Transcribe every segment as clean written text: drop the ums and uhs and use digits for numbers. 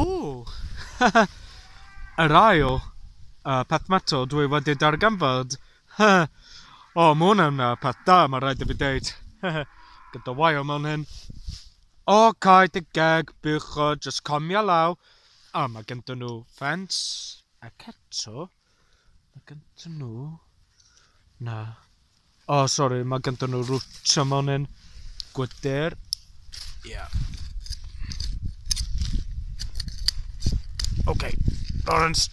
O! Yr ail peth metal dwi wedi darganfod. O, mae hwnna'n peth da, mae rhaid i fi deud. Gyda wire mewn hyn. O, cau dy geg, buchod, just comia law. A mae gyda nhw ffens. Ac eto, mae gyda nhw... Na. O, sori, mae gyda nhw router mewn hyn. Gwydyr. Ie. Yeah. OK, Lawrence.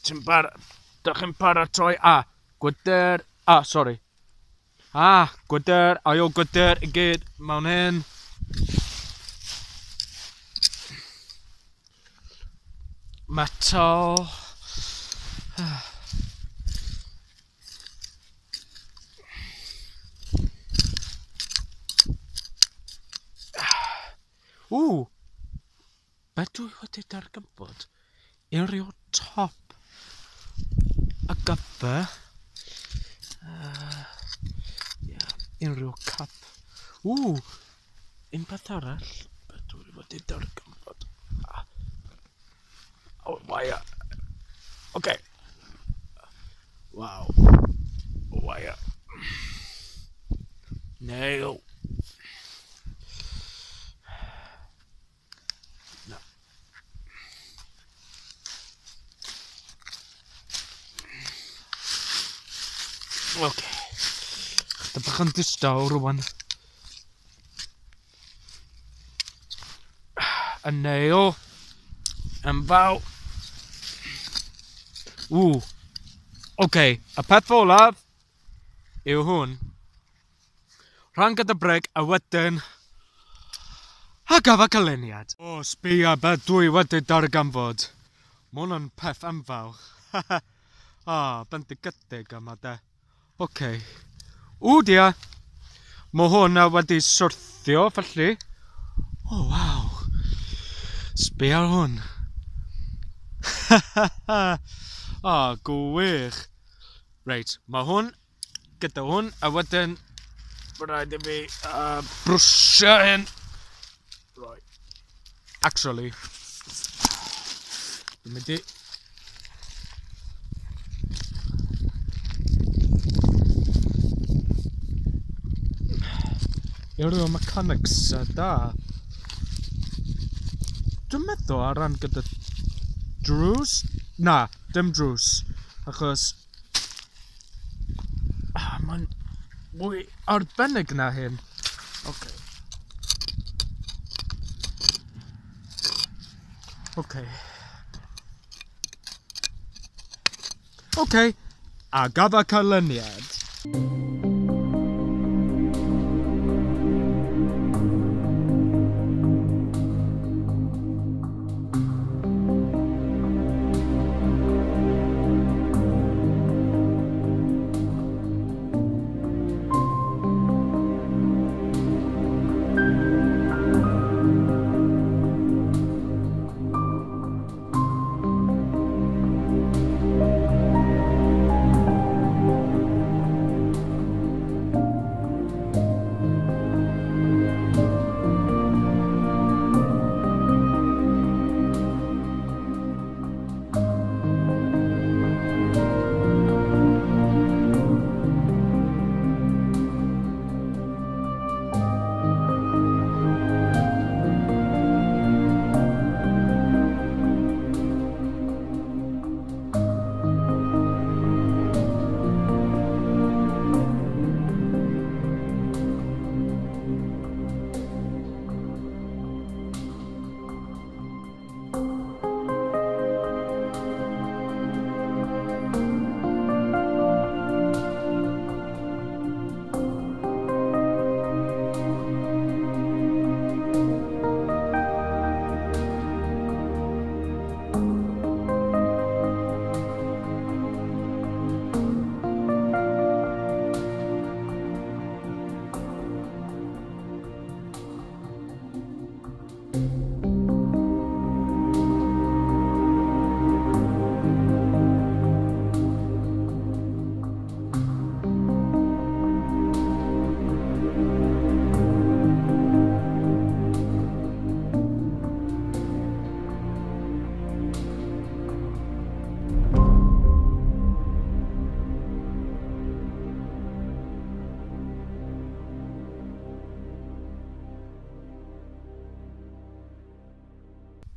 Ti'n bar... Dych chi'n paratoi? A, gwydyr... A, sori. A, gwydyr, ail gwydyr i gyd mewn hyn. Metal. Ww! Be dwi wedi darganfod? Unrhyw top a gyfer yeah, unrhyw cap. Ww! Un peth arall, be dwi wedi darganfod? Oh, wire. Okay. Wow. Wire. Nail. No. Okay. Chydig bach yn distaw rwan. A nail. Enfawr. Ww. Okay, y peth olaf yw hwn. Rhan gyda breg a wedyn a gaf y canlyniad. O, sbia be dwi wedi darganfod. Mae hwn yn peth enfawr. Ah, bendigedig yma de. Okay. Ww dia. Mae hwn wedi syrthio felly. O, oh, waw. Sbia ar hwn. Ah, gwych. Reit, mae hwn gyda hwn, a wedyn mae rhaid i fi brwsio hyn. Right. Actually, dwi'n mynd i... Unrhyw mechanics da. Dwi'n meddwl ar ran gyda drws? Na, dim drws. Achos mae'n mwy arbennig na hyn. Okay. Okay. Okay. A gaf y canlyniad.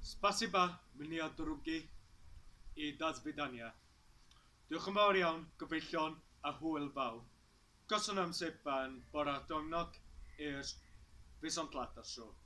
Spasiba, меня drugi i до свидания. Diolch yn fawr iawn, gyfeillion, a hwyl fawr. Köszönöm szépen, barátaimnak, és viszontlátásra.